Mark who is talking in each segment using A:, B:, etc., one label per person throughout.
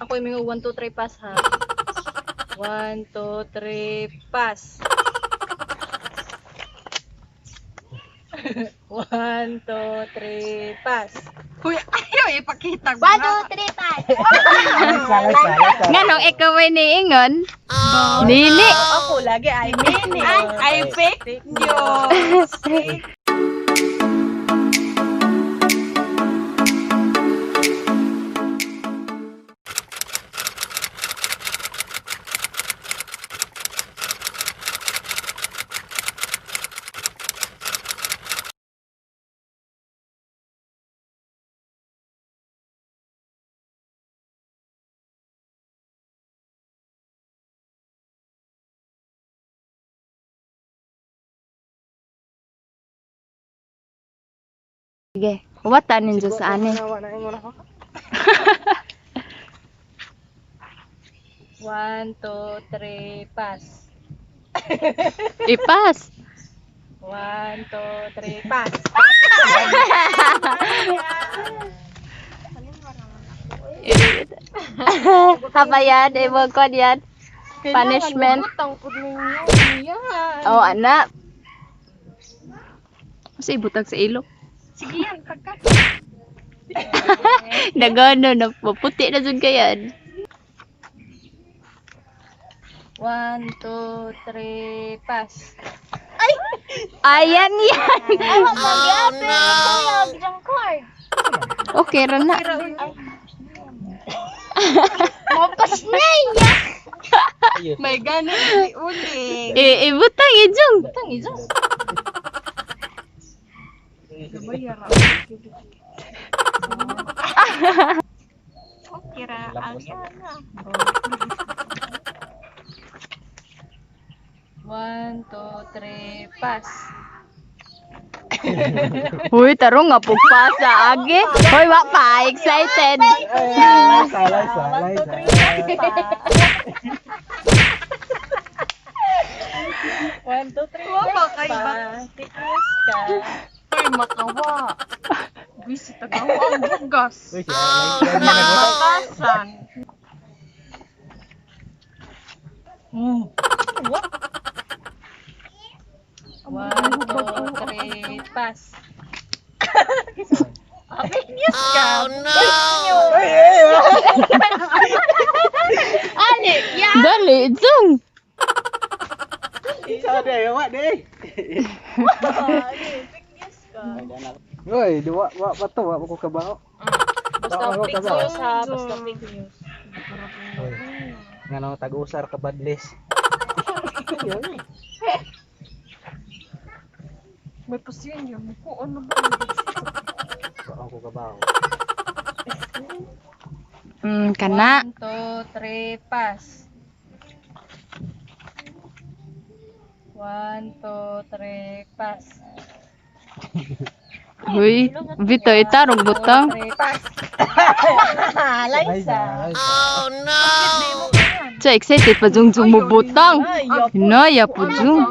A: Ako yung mga 1, 2, 3, pass ha. 1, 2, 3, pass. 1, 2, 3, pass.
B: Uy, ayaw ipakita.
C: 1, 2, 3, pass.
D: Salay, salay, salay.
E: Nganong ikaw ay niingon? Dili.
A: Ako lagi, I mean it.
B: Ay, fake news.
E: Sige, wata ninyo sa ani.
A: 1, 2, 3, pass.
E: Ipas.
A: 1, 2, 3, pass.
E: Habayan, imong kon yan. Punishment.
B: Butang pud ninyo. Yan.
E: Oh, anak. Kasi ibutag sa ilok.
B: Sige yan, pagka.
E: Nagano na maputi na jud kayan.
A: 1, 2, 3, pass.
E: Ayan yan.
C: Ay, wag mag-iapi ni Kuya, gidang card.
E: Okay ra na.
C: Mapas na iya.
B: May ganun ni uli.
E: Eh, ibutang ijong.
A: Butang izo.
B: Okay ra, ang yan ah.
A: 1, 2, 3, pass.
E: Uy, tarong nga pugpasa agi. Hoy, wa pa excited.
D: Salay, salay, salay.
A: 1, 2, 3,
B: Wa pa kay ba?
A: pass. Tikis ka.
B: Uy, makawa. Visit ako ang bugas.
D: Uy, siya, like, like,
B: Batasan.
A: 1, 2, 3, pass. Fake news ka.
E: Dali, ijong.
D: Isa de, wa de.
A: Fake news ka.
D: Uy, di wa wa pa to, wa pa ko kabao.
A: Basta
D: Wa pa ko
A: fake
D: kabao.
A: news ha. Basta fake news.
D: Uy, ngano tag-usar ka badlis.
B: May pasyon yun. Ko ano ba?
D: Wa ko kabao.
E: Kana.
A: 1, 2, 3, pass. 1, 2, 3, pass.
E: Uy, Vito, itarong butang.
A: 3, pass.
D: Liza.
E: Sa excited pa jung jung mo butang. Hinaya po jung.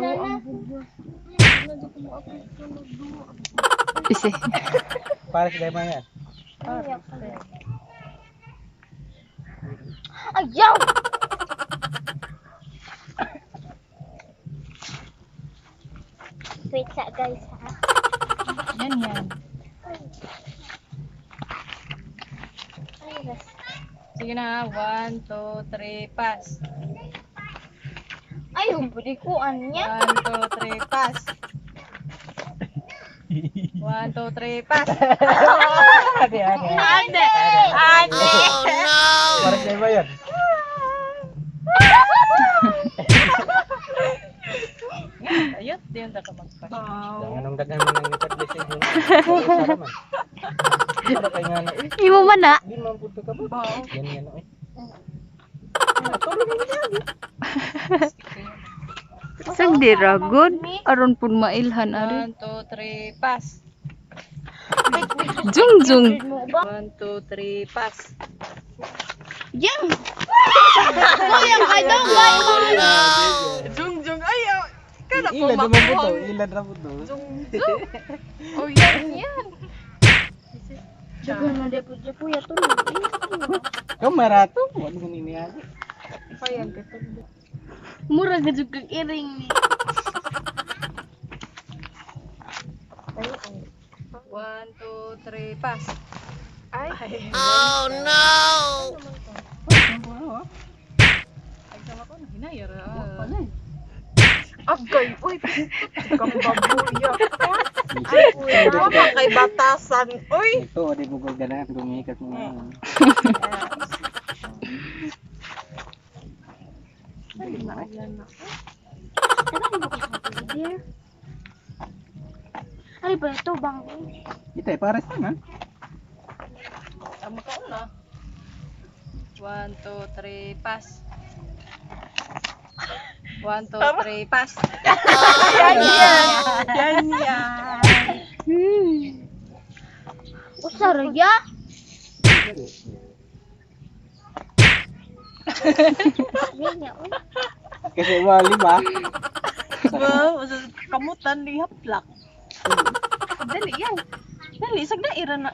E: Ise.
D: Para sa man yan.
C: Ayaw! Wait sa guys ha.
A: Yan yan.
C: Ay, ras.
A: Sige na, 1, 2, 3, pass.
C: Ay, humbuli ko anya.
A: 1, 2, 3, pass. 1, 2, 3, pass.
D: Ade, ade.
B: Ate! Ate!
D: Para sa ba yan?
A: Ayun, di yun ka mag-pass.
D: Anong daghan man ang badlis sa inyo. Tag-usar man. Para kay ngano eh.
E: Imo man na.
D: Di man pud ka kabao. Yan yan eh.
E: Sang dira good. Aron pud mailhan ari.
A: 1, 2, 3, pass.
E: Jung jung.
C: Mo ba?
A: 1, 2, 3, pass.
C: Yang! Kuya, kadong guys!
B: Jung jung ay ah, kada ko
D: Ila naman po
B: makuha.
D: to, ila na po to.
B: Jung jung. Oh yan yan.
C: Dagan na dapat siya kuya tulog.
D: Ikaw marato. Wala mo niniyago.
B: Payag ka to.
C: Mura gud kag iring ni.
A: One, two, three, pass.
B: Ay.
A: Oh no! Ay, sama ko, hinayar.
B: Agay, uy. Kang babuya. Ay, uy. Tama kay batasan. Uy.
D: Ito, di mo ganahan gumikat mo.
C: Ay ba ito bang?
D: Ito eh, pares naman.
A: Tama ka una. One, two, three, pass. One, two, three, pass.
B: Yan yan. Yan yan.
C: Usa ra ya? Niya, uy.
D: Kasi wali ba?
B: Wow, kamutan ni haplak. Dali yan. Dali, isag na ira na.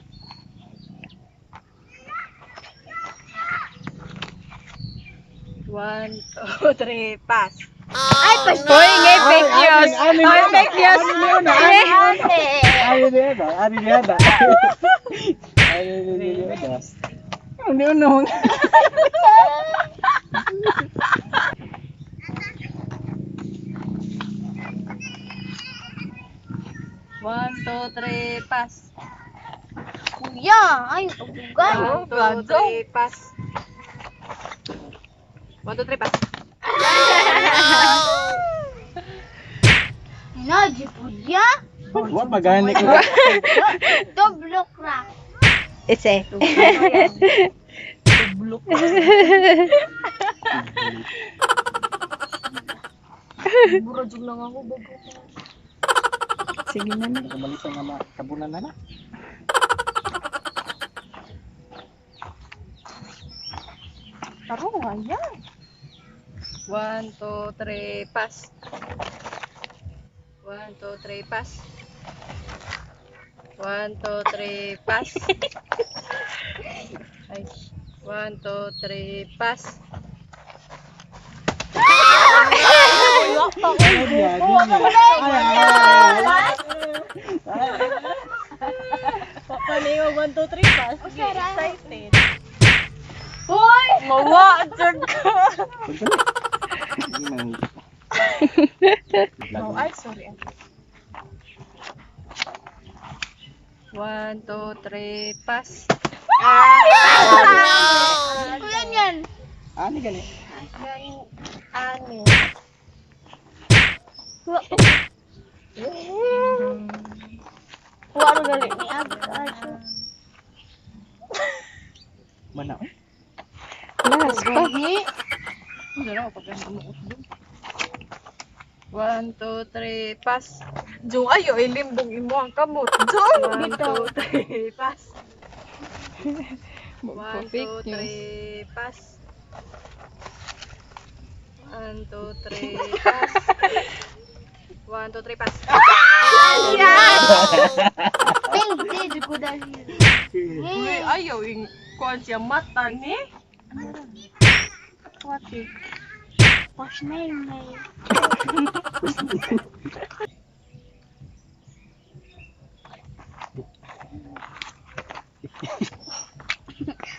A: One, two, three, pass.
C: Ay, pas.
E: Hoy, ngay fake news. Hoy, fake news.
D: Ani niya na, ani niya na. Ani niya na. Ani niya na.
A: One, two, three, pass.
C: Kuya, ay pagdugay.
A: One, two, three, pass. One, two, three, pass.
C: Na, di po ya.
D: Wa magani ko.
C: Doblok ra.
E: Ise.
B: Mura jud lang ako bago.
E: Sige na.
D: Kumalik sa nama tabunan na na.
B: Taro, ayan.
A: One, two, three, pass. One, two, three, pass. One, two, three, pass. Ay. One, two, three, pass.
B: Paano 1, 2, 3, pass. Excited.
C: Hoy!
B: Mawa, jud ka. Oh, ay, sorry.
A: One, two, three, pass.
C: Kuya niyan.
D: Ani gani.
B: Ano?
C: Kuha ro gali ni Aga.
D: Mana?
E: Last pa.
A: Ano na, pag ano. One, two, three, pass.
B: Jung ayo ilimbong imo ang kamot. Jung.
A: One, two, three, pass. One,
E: Fake
A: two,
E: news.
A: three, pass. One, two, three, pass. One, two, three, pass.
C: Ping, di ko dali.
B: Uy, ayaw ing kuan siya mata ni.
C: Wati. Wash may may.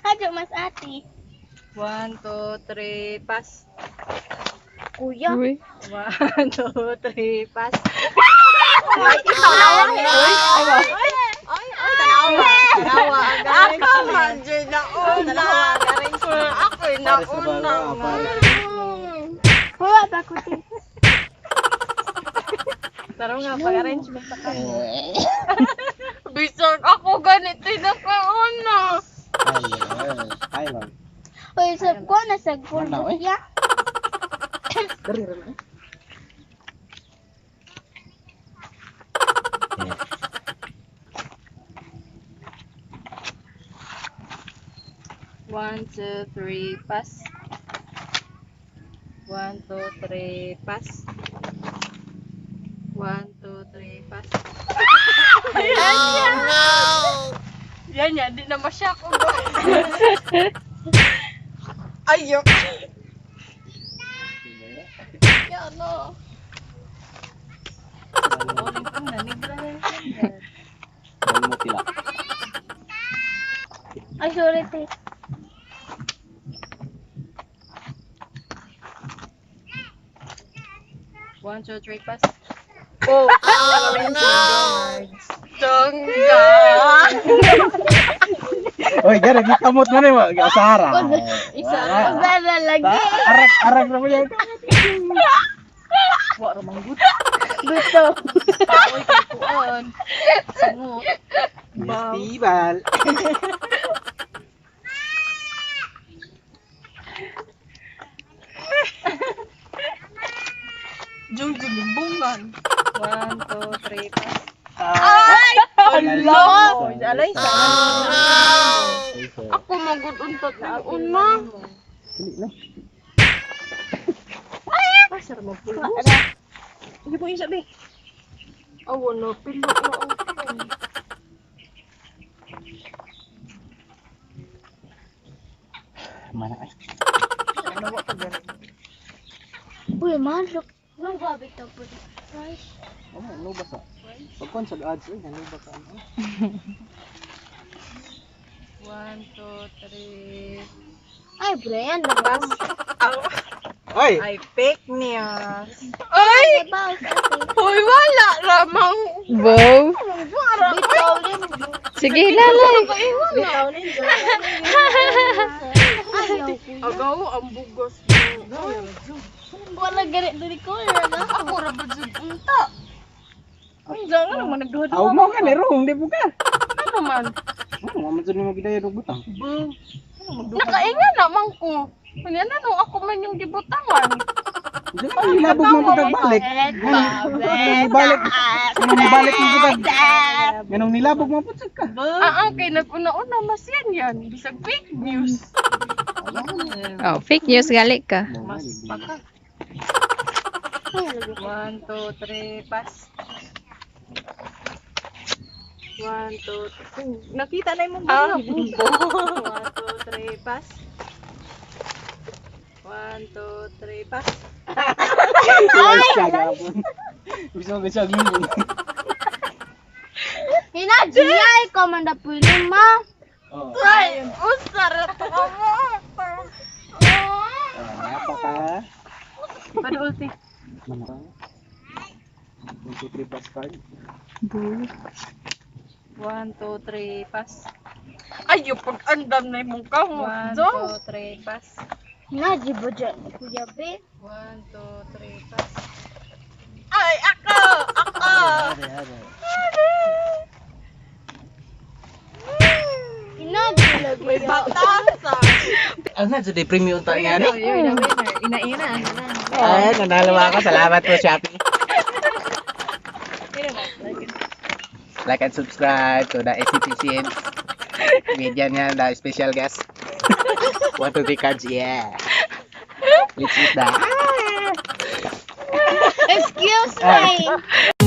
C: Hadyo mas ati.
A: One, two, three, pass.
C: Kuya.
E: Uy.
A: One, two, three, pass.
B: Ay, ay, tanawa. Tanawa. Ako man jud na una. Ako na
D: Pares na ba?
B: una.
D: Ah, pares.
C: Wala ba ko ti?
A: Tara nga, pag-arrangement pa kayo.
B: Bisan ako ganito na kauna.
D: Ay, ay, ay.
C: Hoy, sab ko na sa
D: Wala, oy.
C: kuya.
D: Dari ra na.
A: One, two, three, pass. One, two, three, pass. One, two, three, pass.
B: Yan yan, di na masyak. Ayo.
D: Wala mo tila.
C: Ay, sorry, te.
A: One, two, three, pass.
B: Oh, no. Tungga.
D: Oy, gara gikamot na nimo, Sara.
A: Isa.
C: Sana lagi.
D: Arak arak na mo yan.
A: Wa ra man gud.
C: Gusto.
A: Oy, kay kuan. Singot.
D: Festival.
B: Jung jung.
A: One, two, three, pass.
B: Ay!
D: Hala!
A: Alay sa.
B: Ako magud untat ng una.
D: Dili na.
A: Pasar mo pulbos. Hindi po isa be.
B: Awo no, pilo na ako.
D: Mana ay.
C: Uy, mahal. Nung gabi to po. Rice.
D: Oh, ano ba sa? Pagkon sa ads oy, ano ba ka ano?
A: One, two, three.
C: Ay, Brian, nabas.
D: Oy,
A: Ay, fake news.
B: Ay!
C: Nabas, ate.
B: Hoy, wala ramang.
E: Bow.
C: Bitaw rin.
E: Sige, lalay.
A: Bitaw ninyo.
C: Ayaw.
B: Agaw ang bugos.
C: Wala ganit dili ko. Ano?
B: Ako ra ba jud unta?
A: Unsa nga naman nagduha-duha.
D: aw mo ka ni rong di buka.
B: Ano man?
D: Ano man jud nimo gidayod og butang.
B: Nakainga naman ko. Kunya na nung ako man yung gibutangan.
D: Diyan pa nilabog mo pag balik. Balik. Anong nibalik mo pag Ganong nilabog mo pud ka.
B: Ah, ang kay nag-una-una mas yan yan. Bisag fake news.
E: Oh, fake news gali ka.
A: Mas paka. One, two, three, pass. One, two, three. Nakita na yung
B: Ah,
A: bubo. One, two, three, pass. One, two, three, pass.
D: Ay! Gusto mo siya mo.
C: Hina, Gia, ikaw man na pwede ma.
D: Oh.
B: Ay, usar to ka mo.
D: Napaka.
A: Padulti.
D: Mana ka? 1, 2, 3 plus card.
A: One, two, three, pass.
B: Ay, yung pag-andam na imong kamot.
A: One,
B: Dong.
A: two, three, pass.
C: Hina, di ba dyan, Kuya B?
A: One, two, three, pass.
B: Ay, ako! Ako!
D: Are, are.
C: Hina, di lagi.
B: May batasa.
D: Ang na jud premium ta nga ni.
A: You're the winner. Ina-ina.
D: Ay, nanalo ako. Salamat po, Shopee. Like and subscribe to the SCTCN. Media niya, the special guest. 1, 2, 3 cards, yeah. Let's eat that.
C: Excuse me.